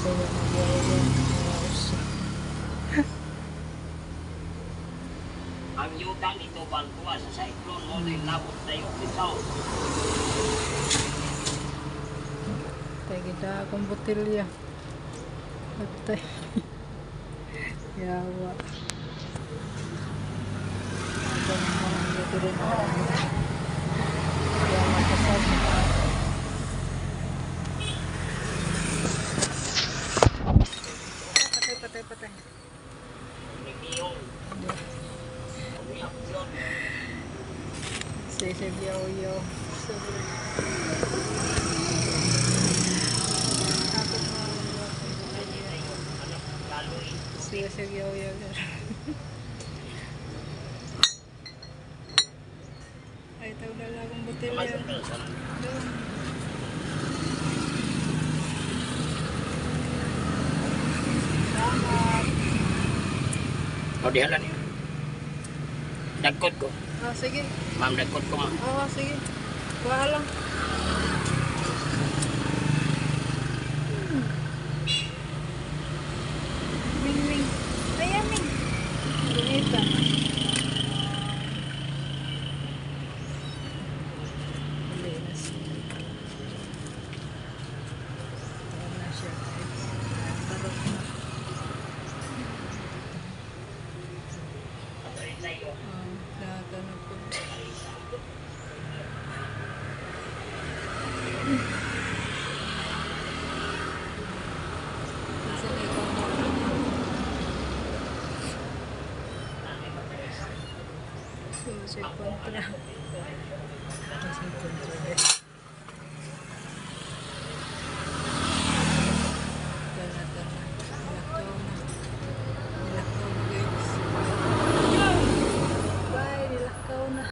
Saya nagyaw. Wow siya. Ang yuta nito bangkuha sa cyclone mo na labot na yung isaw. Tay gid akong botelya. Patay. Yawa. Ako mga dito rin ako. Yawa kasab. Patay, patay, patay. Nagiyong, umiaksyon. Say, say, yaw, yaw. Sobrang. Ako mga Anak, laloy. Sige, sige, yaw, yaw. Ay, tawag na lang akong botelya. Doon. Salamat. O, dihala niyo. Dagkot ko. Ah, sige. Ma'am, dagkot ko, ma'am. Oo, sige. Kuha lang. Ming, ming. Ayan, ming. Bonita. Huli na siya. Ayan na siya, guys. Tarok na. Lahat na po. Nasa likod mo. So, si kontra. Kasi kontra, guys.